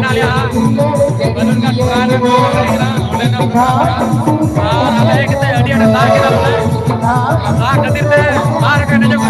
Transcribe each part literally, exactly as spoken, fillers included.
ᱢᱮᱱᱟᱜ ᱞᱮᱭᱟ ᱦᱟᱸᱜ᱾ ᱵᱟᱞᱩᱨᱜᱷᱟᱴ ᱯᱟᱦᱟᱲ ᱨᱮ ᱵᱚᱞᱚ ᱦᱩᱭ ᱠᱟᱱᱟ, ᱚᱸᱰᱮ ᱠᱷᱚᱱ ᱟᱨ ᱟᱞᱮ ᱦᱮᱡ ᱠᱟᱛᱮ ᱟᱹᱰᱤ ᱟᱸᱴ ᱫᱟᱜ ᱠᱮᱫᱟ ᱵᱚᱞᱮ᱾ ᱫᱟᱜ ᱠᱷᱟᱹᱛᱤᱨ ᱛᱮ ᱵᱟᱦᱨᱮ ᱨᱮ ᱱᱤᱡᱮ ᱠᱚ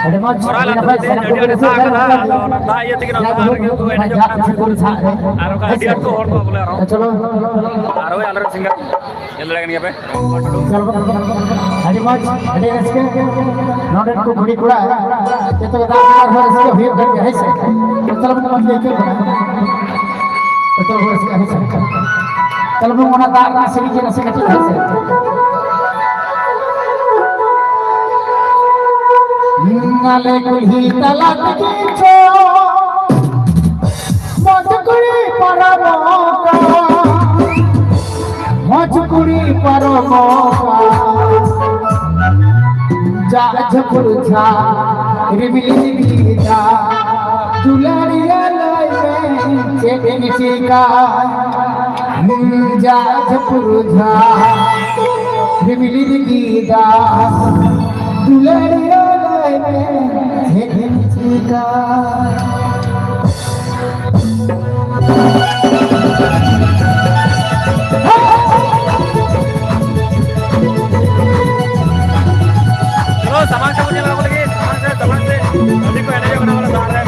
ᱟᱹᱰᱤ ᱢᱚᱡᱽ, ᱟᱹᱰᱤ ᱱᱟᱯᱟᱭ, ᱟᱹᱰᱤ ᱟᱹᱰᱤ ᱫᱟᱜ ᱠᱟᱱᱟ, ᱟᱫᱚ ᱚᱱᱟ ᱫᱟᱜ ᱤᱭᱟᱹ ᱛᱮᱜᱮ ᱱᱚᱣᱟ ᱡᱟᱦᱟᱸ ᱨᱮᱜᱮ ᱠᱚ ᱮᱱᱮᱡᱚᱜ ᱠᱟᱱᱟ᱾ ᱟᱨ ᱚᱱᱠᱟ ᱟᱹᱰᱤ ᱟᱸᱴ ᱠᱚ ᱦᱚᱲ ᱠᱚᱜᱼᱟ ᱵᱚᱞᱮ ᱟᱨᱦᱚᱸ᱾ ᱪᱚᱞᱚ᱾ ᱟᱨ ᱦᱳᱭ, ᱟᱞᱮᱨᱮᱱ singer ᱧᱮᱞ ᱫᱟᱲᱮᱭᱟᱜ ᱠᱟᱱ ᱜᱮᱭᱟ ᱯᱮ᱾ ᱪᱚᱞᱚ, ᱟᱹᱰᱤ ᱢᱚᱡᱽ, ᱟᱹᱰᱤ ᱨᱟᱹᱥᱠᱟᱹ᱾ ᱱᱚᱰᱮᱱ ᱠᱚ ᱠᱩᱲᱤ ᱠᱚᱲᱟ ᱡᱚᱛᱚ ᱜᱮ ᱫᱟᱜ ᱨᱮᱦᱚᱸ ᱨᱟᱹᱥᱠᱟᱹ ᱦᱩᱭᱩᱜ ᱠᱟᱱ ᱜᱮᱭᱟ, ᱦᱮᱸ ᱥᱮ? ᱪᱚᱞᱚ, ᱢᱚᱡᱽ ᱜᱮ ᱟᱹᱭᱠᱟᱹᱜ ᱠᱟᱱᱟ᱾ ᱡᱚᱛᱚ ᱦᱚᱲ ᱨᱟᱹᱥᱠᱟᱹ, ᱦᱮᱸ ᱥᱮ? ᱪᱚᱞᱚ, ᱚᱱᱟ ᱫᱟᱜ ᱨᱮᱱᱟᱜ ᱥᱮᱨᱮᱧ ᱜᱮ ᱱᱟᱥᱮ ᱠᱟᱹᱴᱤᱡ, ᱦᱮᱸ ᱥᱮ? ᱟᱞᱮ ᱠᱩᱞᱦᱤ ᱛᱟᱞᱟ ᱛᱮᱜᱮ ᱪᱚ ᱢᱚᱡᱽ ᱠᱩᱲᱤ ᱯᱟᱨᱚᱢᱚᱜ ᱠᱟᱱ, ᱢᱚᱡᱽ ᱠᱩᱲᱤ ᱯᱟᱨᱚᱢᱚᱜ ᱠᱟᱱ᱾ ᱡᱟ ᱡᱷᱟᱹᱯᱩᱨ ᱡᱷᱟ ᱨᱤᱢᱤᱞ ᱨᱤᱢᱤᱞ ᱫᱟ, ᱫᱩᱞᱟᱹᱲᱤᱭᱟᱹ ᱞᱟᱹᱭ ᱢᱮ ᱪᱮᱫ ᱮᱢ ᱪᱤᱠᱟ? ᱡᱟ ᱡᱷᱟᱹᱯᱩᱨ ᱡᱷᱟ ᱨᱤᱢᱤᱞ ᱨᱤᱢᱤᱞ ᱫᱟ, ᱫᱩᱞᱟᱹᱲᱤᱭᱟᱹ ᱞᱟᱹᱭ ᱢᱮ ᱪᱮᱫ ᱮᱢ ᱪᱤᱠᱟ? ᱪᱚᱞᱚ, ᱥᱟᱢᱟᱝ ᱥᱮᱫ ᱵᱚᱱ ᱧᱮᱞ ᱟᱠᱚ ᱞᱟᱹᱜᱤᱫ, ᱥᱟᱢᱟᱝ ᱥᱮᱫ, ᱥᱟᱢᱟᱝ ᱥᱮᱫ᱾ ᱜᱟᱛᱮ ᱠᱚ ᱮᱱᱮᱡᱚᱜ ᱠᱟᱱᱟ ᱵᱚᱞᱮ ᱫᱟᱜ ᱨᱮ᱾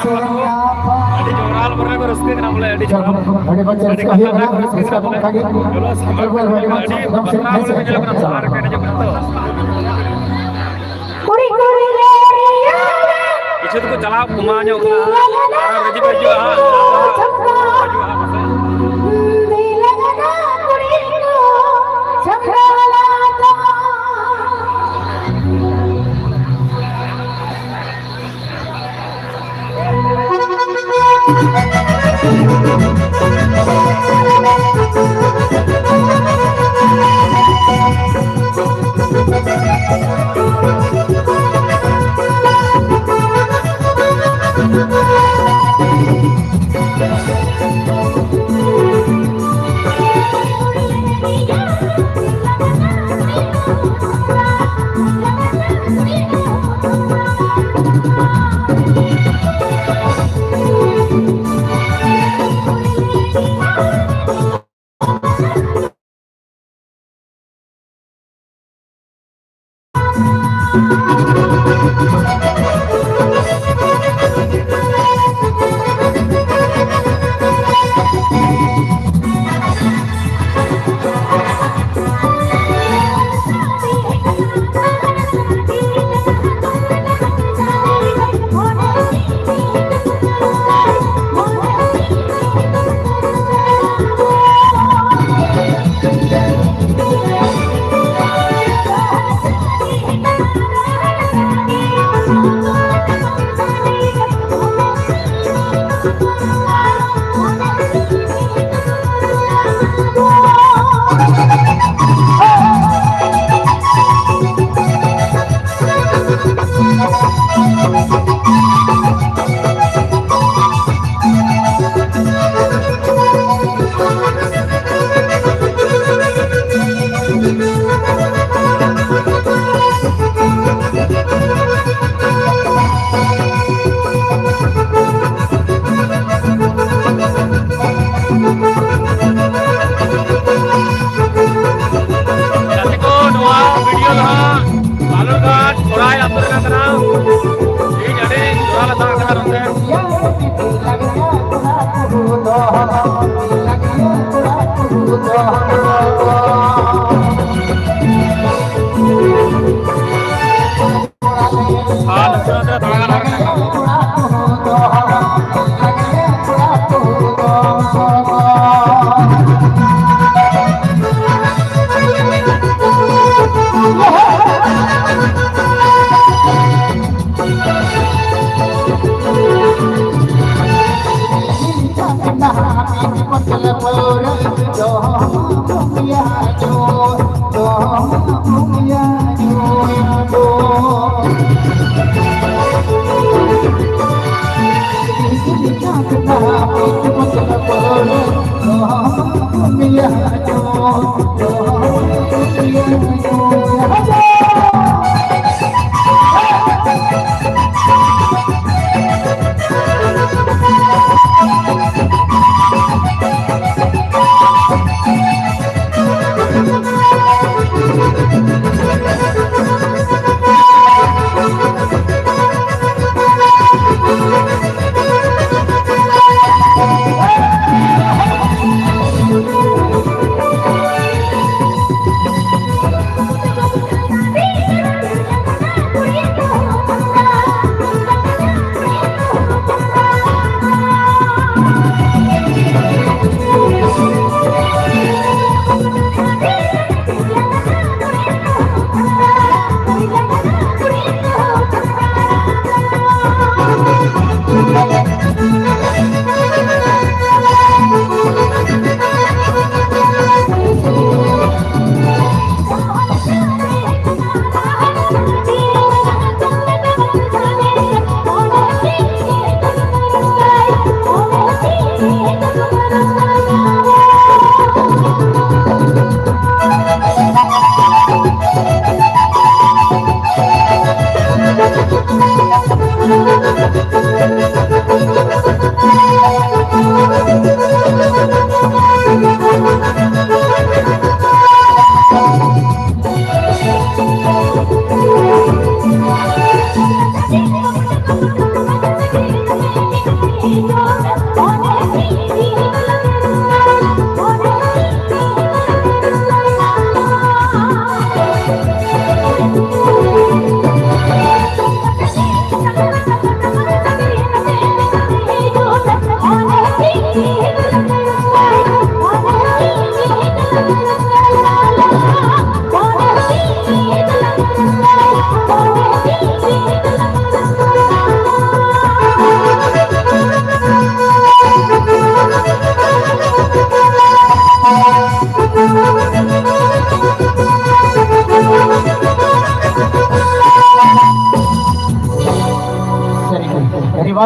ᱟᱹᱰᱤ ᱡᱳᱨᱟᱞ ᱵᱚᱞᱮ ᱠᱚ ᱨᱟᱹᱥᱠᱟᱹ ᱠᱟᱱᱟ, ᱵᱚᱞᱮ ᱟᱹᱰᱤ ᱡᱳᱨᱟᱞ᱾ ᱟᱹᱰᱤ ᱢᱚᱡᱽ ᱨᱟᱹᱥᱠᱟᱹ ᱠᱟᱱᱟ, ᱵᱚᱞᱮ ᱟᱹᱰᱤ ᱠᱷᱟᱛᱟᱨᱱᱟᱠ ᱨᱟᱹᱥᱠᱟᱹ ᱠᱟᱱᱟ, ᱵᱚᱞᱮ ᱧᱮᱞᱚᱜ ᱠᱟᱱᱟ, ᱥᱟᱦᱟᱨ ᱠᱚᱨᱮ ᱧᱮᱞᱚᱜ ᱠᱟᱱᱟ ᱛᱚ᱾ ᱠᱩᱲᱤ ᱠᱩᱲᱤ ᱨᱮ ᱨᱮᱭᱟᱲ ᱠᱤᱪᱷᱩ ᱫᱚᱠᱚ ᱪᱟᱞᱟᱣ ᱠᱚᱢᱟᱣ ᱧᱚᱜ ᱠᱟᱱᱟ, ᱟᱨ ᱨᱟᱹᱡᱤᱵ ᱦᱤᱡᱩᱜᱼᱟ ᱦᱟᱸᱜ᱾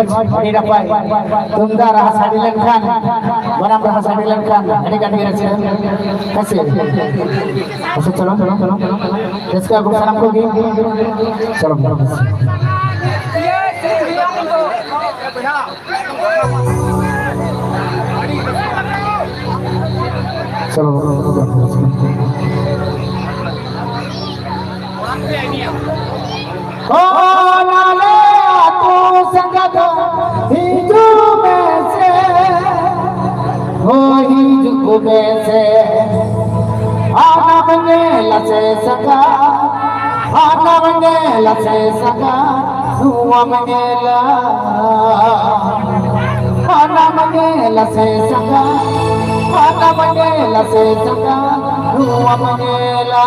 ᱟᱹᱰᱤ ᱱᱟᱯᱟᱭ᱾ ᱛᱩᱢᱫᱟᱜ ᱨᱟᱦᱟ ᱥᱟᱰᱮ ᱞᱮᱱᱠᱷᱟᱱ, ᱵᱟᱱᱟᱢ ᱨᱟᱦᱟ ᱥᱟᱰᱮ ᱞᱮᱱᱠᱷᱟᱱ ᱟᱹᱰᱤ ᱜᱟᱱ ᱜᱮ ᱨᱟᱹᱥᱠᱟᱹ᱾ ᱦᱮᱸ ᱥᱮ? ᱟᱪᱪᱷᱟ, ᱪᱚᱞᱚ, ᱪᱚᱞᱚ, ᱪᱚᱞᱚ᱾ ᱨᱟᱹᱥᱠᱟᱹ ᱟᱵᱚ ᱥᱟᱱᱟᱢ ᱠᱚᱜᱮ᱾ ᱪᱚᱞᱚ᱾ ᱪᱚᱞᱚ᱾ ᱚᱱᱟᱞᱮ ᱟᱹᱛᱩ ᱥᱟᱸᱜᱟᱛ ᱦᱤᱡᱩᱜ ᱢᱮᱥᱮ, ᱦᱳᱭ ᱦᱤᱡᱩᱜ ᱢᱮᱥᱮ᱾ ᱦᱟᱱᱟᱢ ᱧᱮᱞᱟ ᱥᱮ ᱥᱟᱸᱜᱟ, ᱦᱟᱱᱟᱢ ᱧᱮᱞᱟ ᱥᱮ ᱥᱟᱸᱜᱟ, ᱱᱚᱣᱟᱢ ᱧᱮᱞᱟ᱾ ᱦᱟᱱᱟᱢ ᱧᱮᱞᱟ ᱥᱮ ᱥᱟᱸᱜᱟ, ᱦᱟᱱᱟᱢ ᱧᱮᱞᱟ ᱥᱮ ᱥᱟᱸᱜᱟ, ᱱᱚᱣᱟᱢ ᱧᱮᱞᱟ᱾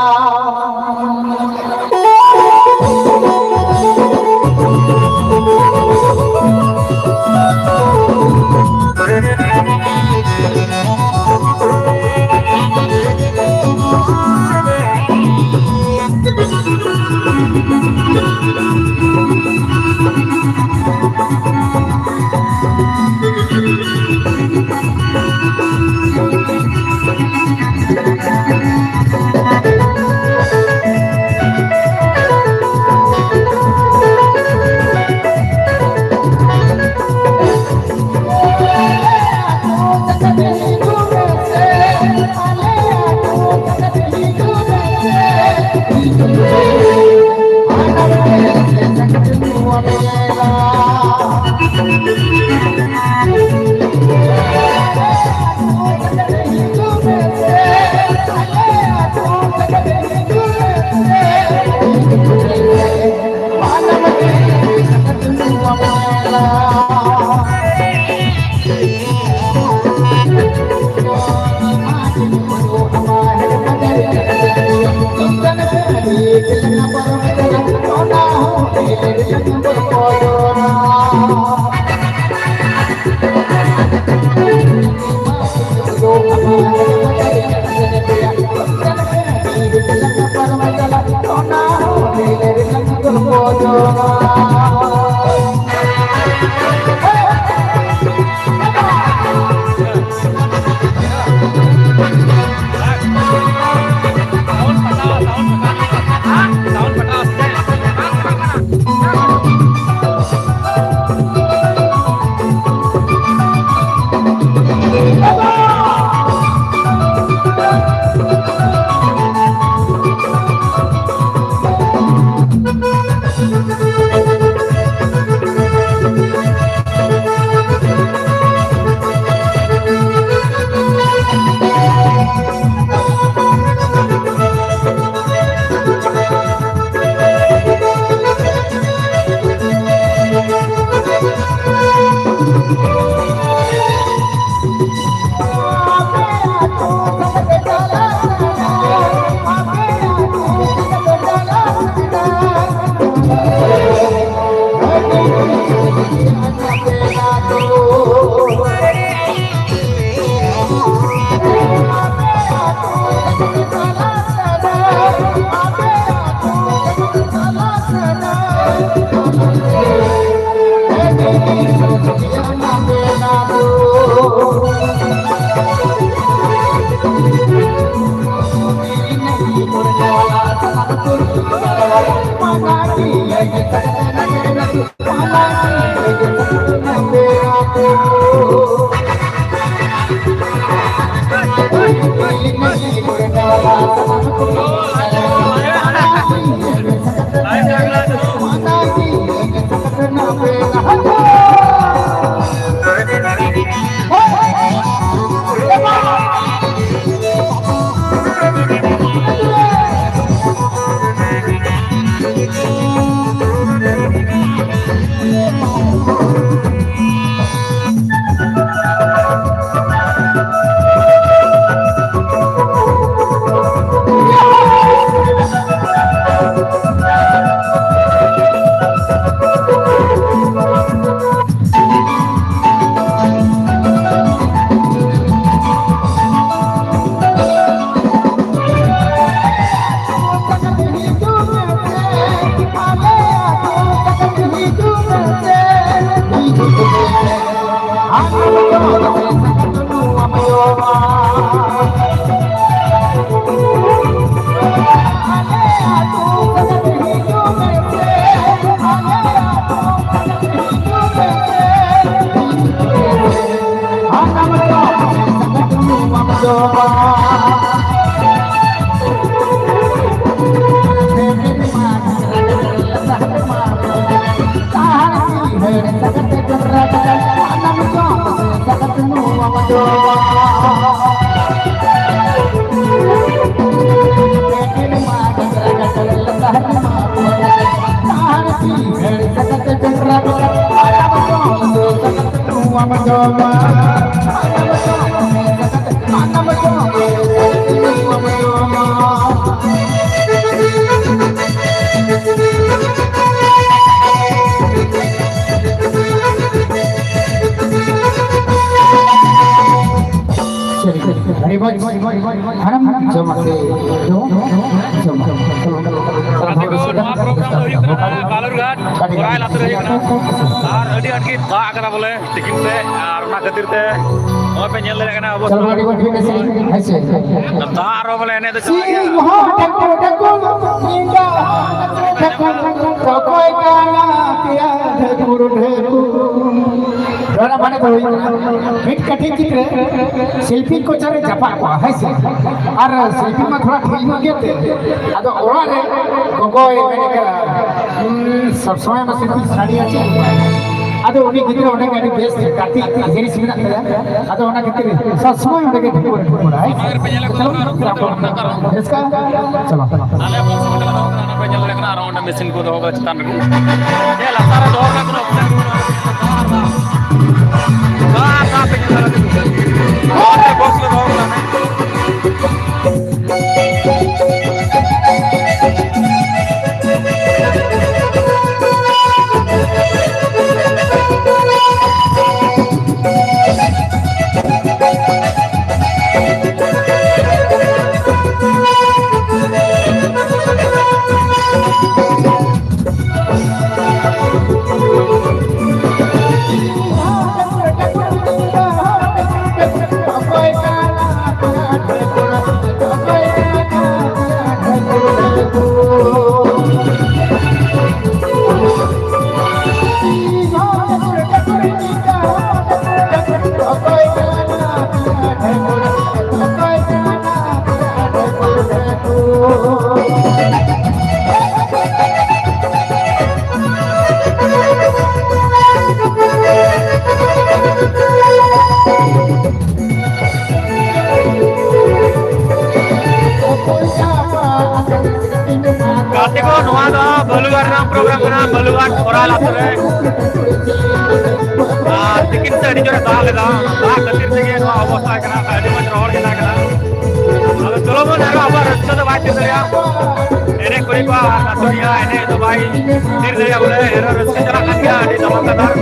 ᱟᱹᱰᱤ ᱢᱚᱡᱽ᱾ ᱦᱟᱲᱟᱢ ᱡᱚᱢ ᱟᱥᱮ ᱡᱚᱢ? ᱡᱚᱢ᱾ ᱜᱟᱛᱮ ᱠᱚ, ᱱᱚᱣᱟ program ᱫᱚ ᱦᱩᱭᱩᱜ ᱠᱟᱱᱟ ᱵᱟᱞᱩᱨᱜᱷᱟᱴ ᱵᱚᱨᱟᱭ ᱟᱛᱳ ᱨᱮ ᱦᱩᱭᱩᱜ ᱠᱟᱱᱟ᱾ ᱟᱨ ᱟᱹᱰᱤ ᱟᱸᱴ ᱜᱮ ᱫᱟᱜ ᱠᱟᱫᱟ ᱵᱚᱞᱮ ᱛᱤᱠᱤᱱ ᱥᱮᱫ, ᱟᱨ ᱚᱱᱟ ᱠᱷᱟᱹᱛᱤᱨ ᱛᱮ ᱱᱚᱜᱼᱚᱭ ᱯᱮ ᱧᱮᱞ ᱫᱟᱲᱮᱭᱟᱜ ᱠᱟᱱᱟ ᱟᱵᱚ ᱪᱚᱞᱚ, ᱟᱹᱰᱤ ᱢᱚᱡᱽ ᱦᱩᱭᱱᱟ ᱥᱮ? ᱦᱮᱸ ᱥᱮ? ᱫᱟᱜ ᱟᱨᱦᱚᱸ ᱵᱚᱞᱮ ᱮᱱᱮᱡ ᱫᱚ ᱪᱟᱞᱟᱜ ᱜᱮᱭᱟ᱾ ᱥᱤᱧ ᱦᱚᱸ ᱰᱟᱠᱩ ᱰᱟᱠᱩ ᱧᱤᱫᱟᱹ ᱦᱚᱸ ᱰᱟᱠᱩ ᱰᱟᱠᱩ ᱚᱠᱚᱭ ᱠᱟᱱᱟ ᱯᱮᱭᱟ ᱰᱷᱟᱹᱠᱩᱨ ᱰᱷᱟᱹᱠᱩᱨ? ᱱᱚᱣᱟ ᱢᱟᱱᱮ ᱫᱚ ᱦᱩᱭᱩᱜ ᱠᱟᱱᱟ, ᱢᱤᱫ ᱠᱟᱹᱴᱤᱡ ᱜᱤᱫᱽᱨᱟᱹ ᱥᱤᱞᱯᱤᱧ ᱠᱚᱪᱟ ᱨᱮ ᱪᱟᱯᱟᱫ ᱠᱚᱜᱼᱟ, ᱦᱮᱸ ᱥᱮ? ᱟᱨ ᱥᱤᱞᱯᱤᱧ ᱢᱟ ᱛᱷᱚᱲᱟ ᱰᱷᱤᱞ ᱧᱚᱜ ᱜᱮᱭᱟ ᱛᱮ, ᱟᱫᱚ ᱚᱲᱟᱜ ᱨᱮ ᱜᱚᱜᱚᱭ ᱢᱮᱱ ᱠᱮᱫᱟ, "ᱦᱩᱸ, ᱥᱚᱵ ᱥᱚᱢᱚᱭ ᱢᱟ ᱥᱤᱞᱯᱤᱧ ᱥᱟᱰᱮᱭᱟ ᱪᱮᱫ?" ᱟᱫᱚ ᱩᱱᱤ ᱜᱤᱫᱽᱨᱟᱹ ᱚᱸᱰᱮ ᱜᱮ ᱟᱹᱰᱤ ᱵᱮᱥ ᱜᱟᱛᱮ ᱡᱤᱱᱤᱥ ᱢᱮᱱᱟᱜ ᱛᱟᱭᱟ, ᱟᱫᱚ ᱚᱱᱟ ᱠᱷᱟᱹᱛᱤᱨ ᱥᱚᱵ ᱥᱚᱢᱚᱭ ᱚᱸᱰᱮ ᱜᱮ ᱰᱷᱩᱠᱩᱨ ᱰᱷᱩᱠᱩᱨᱟᱭ᱾ ᱪᱚᱞᱚ, ᱨᱟᱹᱥᱠᱟᱹ, ᱪᱚᱞᱚ᱾ ᱟᱞᱮ ᱵᱚᱠᱥ ᱚᱸᱰᱮ ᱞᱮ ᱫᱚᱦᱚ ᱠᱟᱫᱟ, ᱱᱚᱜᱼᱚᱭ ᱯᱮ ᱧᱮᱞ ᱫᱟᱲᱮᱭᱟᱜ ᱠᱟᱱᱟ, ᱟᱨᱚ ᱚᱸᱰᱮ ᱢᱮᱥᱤᱱ ᱠᱚ ᱫᱚᱦᱚ ᱠᱟᱫᱟ ᱪᱮᱛᱟᱱ ᱨᱮ᱾ ᱪᱮᱫ ᱞᱟᱛᱟᱨ ᱨᱮ ᱫᱚᱦᱚ ᱨᱮᱱᱟᱜ ᱠᱳᱱᱳ ᱚᱯᱥᱮᱱ ᱵᱟᱹᱱᱩᱜᱼᱟ᱾ ᱵᱟᱨ ᱫᱷᱟᱣ ᱯᱮ ᱧᱮᱞ ᱫᱟᱲᱮᱭᱟᱜᱼᱟ᱾ ᱱᱚᱣᱟ ᱨᱮ ᱵᱚᱠᱥ ᱞᱮ ᱫᱚᱦᱚ ᱠᱟᱫᱟ᱾ ᱜᱟᱛᱮ ᱠᱚ, ᱱᱚᱣᱟ ᱫᱚ ᱵᱟᱞᱩᱨᱜᱷᱟᱴ ᱨᱮᱱᱟᱜ ᱯᱨᱳᱜᱨᱟᱢ ᱠᱟᱱᱟ, ᱵᱟᱞᱩᱨᱜᱷᱟᱴ ᱠᱷᱚᱨᱟᱭ ᱟᱛᱳ ᱨᱮ᱾ ᱟᱨ ᱛᱤᱠᱤᱱ ᱥᱮᱫ ᱟᱹᱰᱤ ᱡᱳᱨᱮ ᱫᱟᱜ ᱞᱮᱫᱟ, ᱫᱟᱜ ᱠᱷᱟᱹᱛᱤᱨ ᱛᱮᱜᱮ ᱱᱚᱣᱟ ᱚᱵᱚᱥᱛᱟ ᱠᱟᱱᱟ, ᱟᱹᱰᱤ ᱢᱚᱡᱽ ᱨᱚᱦᱚᱲ ᱜᱮ ᱛᱟᱦᱮᱸ ᱠᱟᱱᱟ᱾ ᱟᱫᱚ ᱪᱚᱞᱚ ᱵᱚᱱ, ᱟᱨᱚ ᱟᱵᱚᱣᱟᱜ ᱨᱟᱹᱥᱠᱟᱹ ᱫᱚ ᱵᱟᱭ ᱛᱷᱤᱨ ᱫᱟᱲᱮᱭᱟᱜᱼᱟ᱾ ᱮᱱᱮᱡ ᱠᱩᱲᱤ ᱠᱚᱣᱟᱜ ᱱᱟᱪᱚᱱᱤᱭᱟᱹ ᱮᱱᱮᱡ ᱫᱚ ᱵᱟᱭ ᱛᱷᱤᱨ ᱫᱟᱲᱮᱭᱟᱜᱼᱟ ᱵᱚᱞᱮ, ᱮᱱᱨᱮᱦᱚᱸ ᱨᱟᱹᱥᱠᱟᱹ ᱪᱟᱞᱟᱜ ᱠᱟᱱ ᱜᱮᱭᱟ, ᱟᱹᱰᱤ ᱫᱟᱢᱟᱠᱟᱫᱟᱨ᱾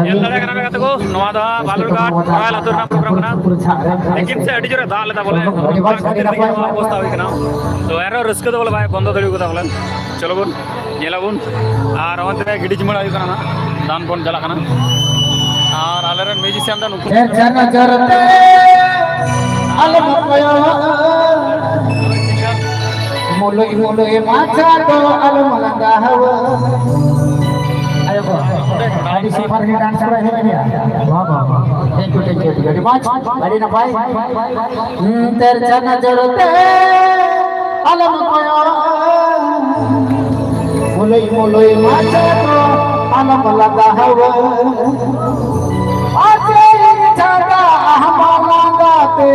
ᱧᱮᱞ ᱫᱟᱲᱮᱭᱟᱜ ᱠᱟᱱᱟ ᱯᱮ ᱜᱟᱛᱮ ᱠᱚ, ᱱᱚᱣᱟ ᱫᱚ ᱦᱟᱸᱜ ᱵᱟᱞᱩᱨᱜᱷᱟᱴ ᱠᱷᱚᱭᱟᱞ ᱟᱹᱛᱩ ᱨᱮᱱᱟᱜ ᱯᱨᱳᱜᱨᱟᱢ ᱠᱟᱱᱟ᱾ ᱛᱤᱠᱤᱱ ᱥᱮᱫ ᱟᱹᱰᱤ ᱡᱳᱨᱮ ᱫᱟᱜ ᱞᱮᱫᱟ ᱵᱚᱞᱮ, ᱚᱱᱟ ᱠᱷᱟᱹᱛᱤᱨ ᱛᱮᱜᱮ ᱱᱚᱣᱟ ᱚᱵᱚᱥᱛᱟ ᱦᱩᱭ ᱠᱟᱱᱟ᱾ ᱛᱚ ᱮᱱᱨᱮᱦᱚᱸ ᱨᱟᱹᱥᱠᱟᱹ ᱫᱚ ᱵᱚᱞᱮ ᱵᱟᱭ ᱵᱚᱱᱫᱚ ᱫᱟᱲᱮ ᱠᱟᱫᱟ ᱵᱚᱞᱮ᱾ ᱪᱚᱞᱚ ᱵᱚᱱ ᱧᱮᱞᱟᱵᱚᱱ᱾ ᱟᱨ ᱚᱱᱛᱮ ᱨᱮ ᱜᱤᱰᱤ ᱡᱤᱢᱟᱹᱲᱟ ᱦᱩᱭᱩᱜ ᱠᱟᱱᱟ ᱱᱟᱦᱟᱜ, ᱫᱟᱱ ᱵᱚᱱ ᱪᱟᱞᱟᱜ ᱠᱟᱱᱟ᱾ ᱟᱨ ᱟᱞᱮᱨᱮᱱ ᱢᱤᱭᱩᱡᱤᱥᱤᱭᱟᱱ ᱫᱚ ᱱᱩᱠᱩ᱾ ᱪᱮᱨ ᱪᱟᱱᱟ ᱡᱚᱨ ᱛᱮ ᱟᱞᱚᱢ ᱠᱚᱭᱚᱜ, ᱢᱩᱞᱩᱡ ᱢᱩᱞᱩᱡ ᱢᱟᱪᱷᱟ ᱫᱚ ᱟᱞᱚᱢ ᱞᱟᱸᱫᱟᱣᱟ᱾ ᱟᱭᱳ ᱠᱚ, ᱟᱹᱰᱤ ᱥᱩᱯᱟᱨ ᱦᱤᱴ ᱰᱟᱱᱥ ᱠᱚᱨᱟᱣ ᱦᱩᱭᱩᱜ ᱜᱮᱭᱟ᱾ ᱵᱟᱦ, ᱵᱟᱦ, ᱵᱟᱦ᱾ Thank you, thank you, thank you very much. ᱟᱹᱰᱤ ᱱᱟᱯᱟᱭ᱾ ᱦᱩᱸ, ᱛᱮᱨᱪᱟ ᱱᱚᱡᱚᱨ ᱛᱮ ᱟᱞᱚᱢ ᱠᱚᱭᱚᱜ, ᱢᱩᱞᱩᱡ ᱢᱩᱞᱩᱡ ᱢᱟᱪᱷᱟ ᱫᱚ ᱟᱞᱚᱢ ᱞᱟᱸᱫᱟᱣᱟ᱾ ᱯᱟᱪᱮ ᱤᱧ ᱪᱷᱟᱰᱟ ᱟᱢ ᱞᱟᱸᱫᱟ ᱛᱮ,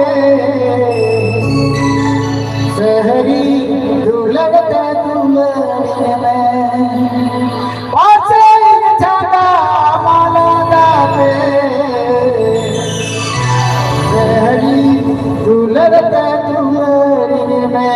ᱥᱟᱹᱨᱤ ᱫᱩᱞᱟᱹᱲ ᱛᱮ ᱫᱩᱞᱟᱹᱲ ᱢᱮ᱾ ᱯᱟᱪᱮ ᱤᱧ ᱪᱷᱟᱰᱟ ᱟᱢ ᱞᱟᱸᱫᱟ ᱛᱮ, ᱥᱟᱹᱨᱤ ᱫᱩᱞᱟᱹᱲ ᱛᱮ ᱫᱩᱞᱟᱹᱲᱤᱧ ᱢᱮ᱾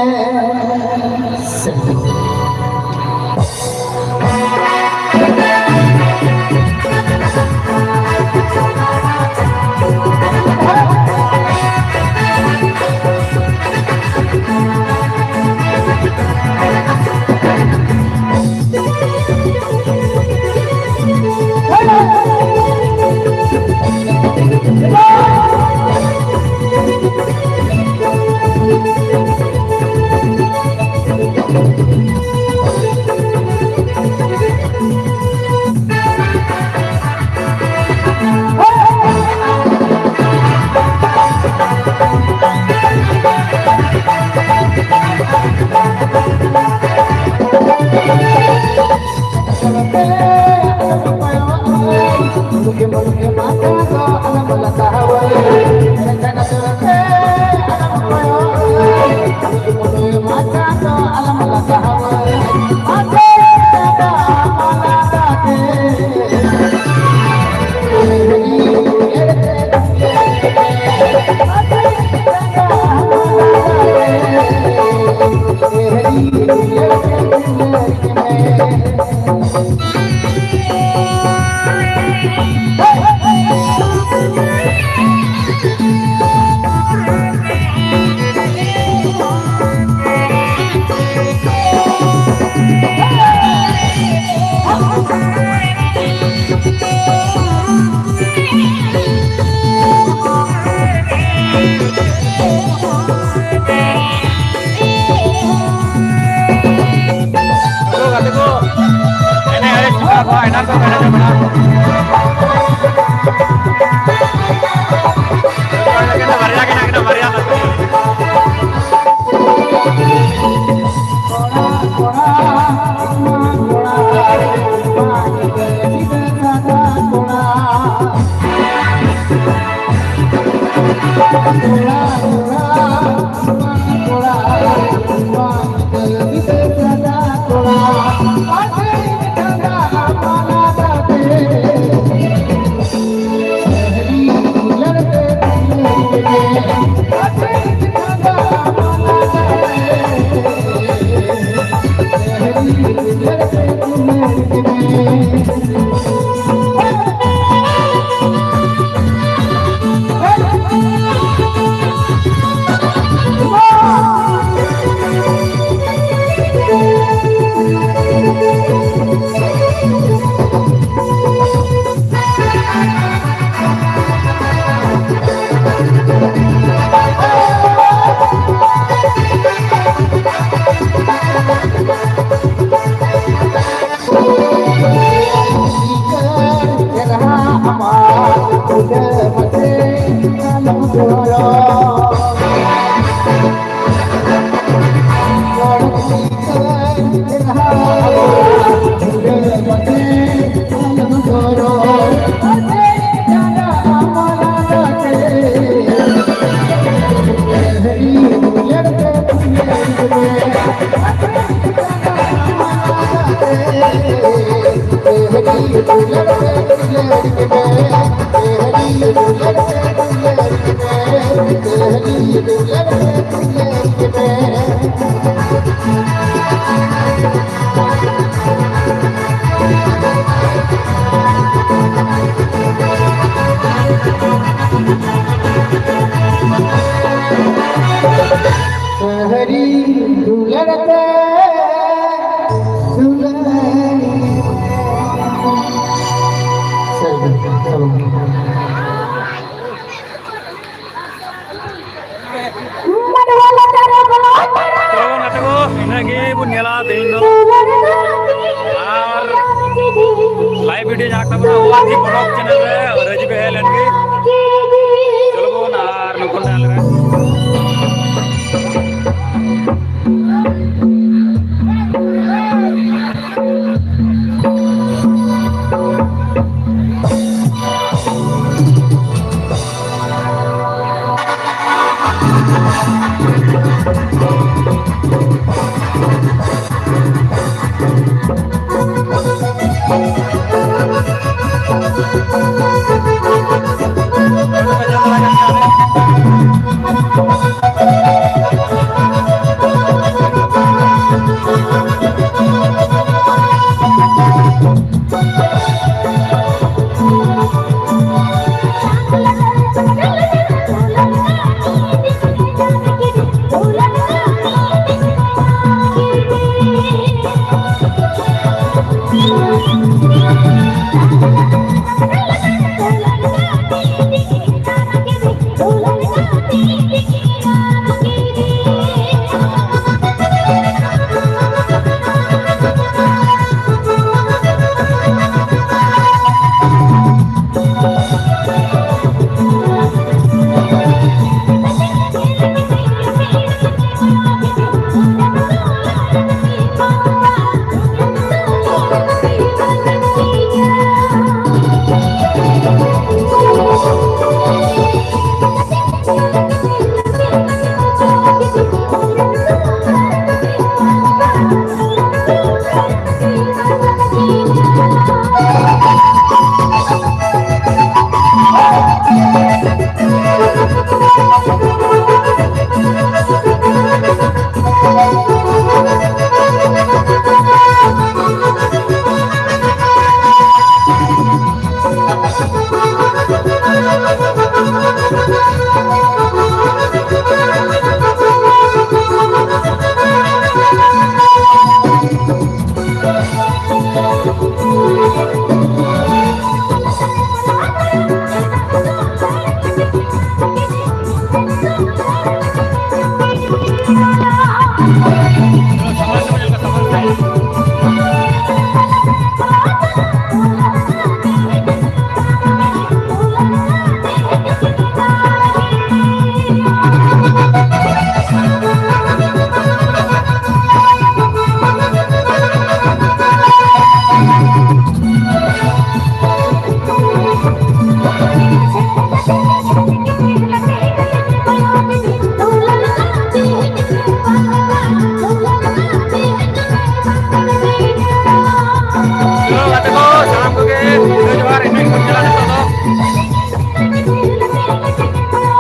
ᱜᱟᱛᱮ ᱠᱚ, ᱮᱱᱮᱡ ᱟᱹᱰᱤ ᱪᱮᱦᱨᱟ ᱠᱚ, ᱮᱱᱟᱱ ᱠᱚ ᱮᱱᱮᱡ ᱠᱟᱱᱟ᱾ ᱵᱟᱨᱭᱟ ᱜᱮ ᱦᱮᱱᱟᱜ ᱠᱤᱱᱟ, ᱵᱟᱨᱭᱟ ᱜᱟᱛᱮ᱾ ᱥᱟᱹᱦᱟᱹᱨᱤ ᱫᱩᱞᱟᱹᱲ ᱛᱮ ᱫᱩᱞᱟᱹᱲ᱾ ᱢᱟᱰᱣᱟ ᱞᱟᱛᱟᱨ ᱨᱮ ᱵᱚᱞᱚ ᱛᱚᱨᱟ᱾ ᱪᱚᱞᱚ ᱜᱟᱛᱮ ᱠᱚ, ᱤᱱᱟᱹᱜ ᱜᱮ ᱵᱚᱱ ᱧᱮᱞᱟ ᱛᱮᱦᱮᱧ ᱫᱚ᱾ ᱟᱨ live video ᱧᱟᱢ ᱛᱟᱵᱚᱱᱟ ᱳᱣᱟᱱ ᱡᱤ ᱵᱞᱚᱜ ᱪᱮᱱᱮᱞ ᱨᱮ, ᱨᱟᱹᱡᱤ ᱵᱮᱦᱮ ᱞᱮᱱ ᱜᱮ᱾ ᱪᱚᱞᱚ ᱵᱚᱱ ᱟᱨ ᱱᱩᱠᱩ ᱧᱮᱞ ᱨᱮ᱾ ᱦᱮᱞᱳ ᱜᱟᱛᱮ ᱠᱚ, ᱥᱟᱱᱟᱢ ᱠᱚᱜᱮ ᱡᱚᱦᱟᱨ, ᱮᱱᱮᱡ ᱠᱚ ᱪᱟᱞᱟᱜ